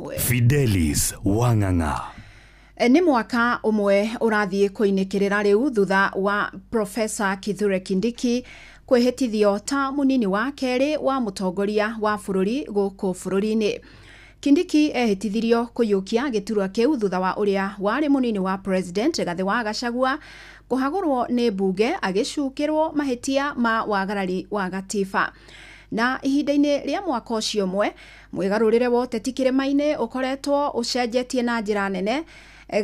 Fidelis Wang'ang'a. Nĩ mwaka ũmwe ũrathiĩ kũinĩkĩrĩra rĩu thutha wa Profesa Kithure Kindiki kwĩhĩtithio ta mũnini wa kerĩ wa mũtongoria wa bũrũri gũkũ bũrũri-inĩ. Kindiki ehĩtithirio kũiyũkia gĩturwa kĩu thutha wa ũrĩa warĩ mũnini wa president Rigathĩ wa Gachagua kũhagũrwo nĩ mbunge agĩcukĩrwo mahĩtia ma wagarari wa gatiba. Na ihinda-inĩ rĩa mwaka ũcio ũmwe, mwĩgarũrĩre wa ũteti kĩrĩma-inĩ ũkoretwo ũcenjetie na njĩra nene,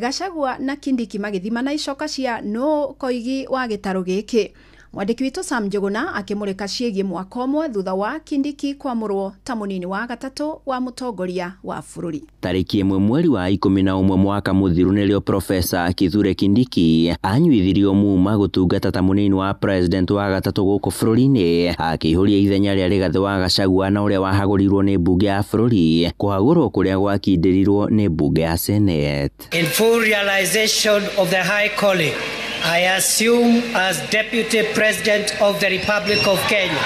Gachagua na Kindiki magĩthimana icoka cia nũ koigi wa gĩtarũ gĩkĩ. Mwandĩki witũ Sam Njũgũna akĩmũrĩka ciĩgiĩ mwaka ũmwe thutha wa Kindiki kwamũrwo ta mũnini wa gatatũ wa mũtongoria wa bũrũri. Tarĩki 1 mweri wa 11 mwaka mũthiru nĩrĩo Profesa Kithure Kindiki anyuithirio muma gũtungata ta mũnini wa president wa gatatũ gũkũ bũrũri-inĩ, akĩihũria ithenya rĩa Rigathĩ wa Gachagua na ũrĩa wahagũrirwo nĩ mbunge ya bũrũri kũhagũrwo kũrĩa gwakindĩrirwo nĩ mbunge ya Senate. In full realization of the high calling, I assume as Deputy President of the Republic of Kenya.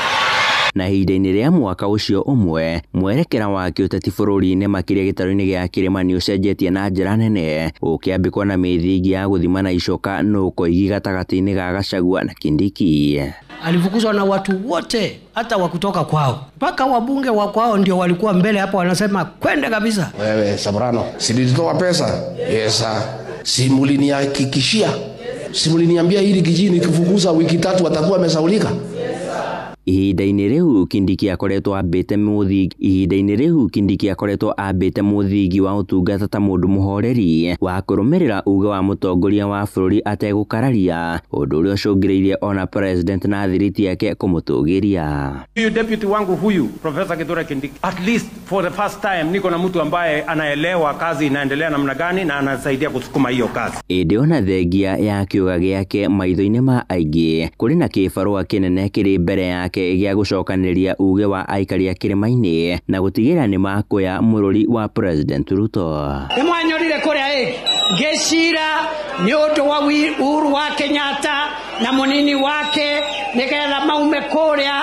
Na ihinda-inĩ rĩa mwaka ũcio ũmwe, mwerekera wa kĩũteti bũrũri-inĩ makĩria gĩtarũ-inĩ gĩa kĩrĩma nĩ ũcenjetie na njĩra nene, ũkĩambĩkwo na mĩthingi ya gũthimana icoka nũ koigi gatagatĩ-inĩ ga Gachagua na Kindiki. Alifukuzwa na watu wote hata wa kutoka kwao, mpaka wabunge wa kwao ndio walikuwa mbele hapo wanasema kwende kabisa. Wewe Sabrano, si nilitoa pesa? Yes sir. Si mulinihakikishia? Si muliniambia hili kijiji nikifukuza wiki 3 watakuwa wamesaulika? Ihinda-inĩ rĩu Kindiki akoretwo ambĩte mũthingi ihinda-inĩ rĩu Kindiki akoretwo ambĩte mũthingi wa ũtungata ta mũndũ mũhoreri wa kũrũmĩrĩra uge wa mũtongoria wa bũrũri ategũkararia, ũndũ ũrĩa ũcũngĩrĩirie ona president na thiriti yake kũmũtũgĩria. Huyu deputy wangu huyu Profesa Kithure Kindiki, at least for the first time niko na mtu ambaye anaelewa kazi inaendelea namna gani na anasaidia kusukuma hiyo kazi. Ĩndĩ ona thengia ya kĩũga gĩake maitho-inĩ ma aingĩ, kũrĩ na kĩbarũa kĩnene kĩrĩ mbere yake gĩa gũcokanĩrĩria uge wa aikari a kĩrĩma-inĩ na gũtigĩrĩra nĩ makuoya mũrũri wa President Ruto. Nĩ mwanyorire kũrĩa ĩ ngĩcira nĩ ũndũ wa Uhuru wa Kenyatta na mũnini wake nĩgetha maume kũrĩa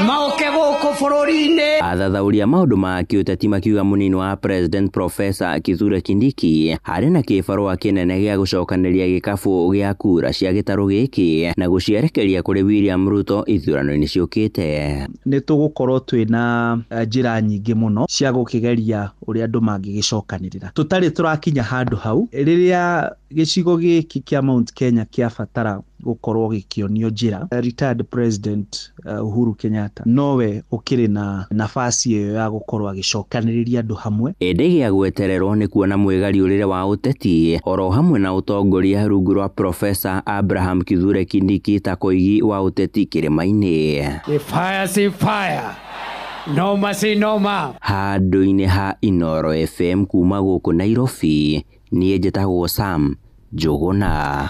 maũke gũkũ bũrũri-inĩ. Athathaũri a maũndũ ma kĩũteti makiuga mũnini wa President Profesa Kithure Kindiki harĩ na kĩbarũa kĩnene gĩa gũcokanĩrĩria gĩkabũ gĩa kura cia gĩtarũ gĩkĩ na gũcierekeria kũrĩ William Ruto ithurano-inĩ ciũkĩte. Nĩ tũgũkorwo twĩna njĩra nyingĩ mũno cia gũkĩgeria ũrĩa andũ mangĩgĩcokanĩrĩra. Tũtarĩ tũrakinya handũ hau rĩrĩa gĩcigo gĩkĩ kĩa Mount Kenya kĩabatara gũkorwo gĩkĩonio njĩra, retired President Uhuru Kenyatta nowe ũkĩrĩ na nafasi ĩyo ya gũkorwo agĩcokanĩrĩria andũ hamwe. Ĩndĩ gĩa gwetererwo nĩ kuona mwĩgariũrĩre wa ũteti oro hamwe na ũtongoria rungu rwa Profesa Abraham Kithure Kindiki ta koigi wa ũteti kĩrĩma-inĩ. Fire si fire, noma si noma. Handũ-inĩ ha Inooro FM kuma gũkũ Nairobi, niĩ njĩtagwo Sam Njũgũna.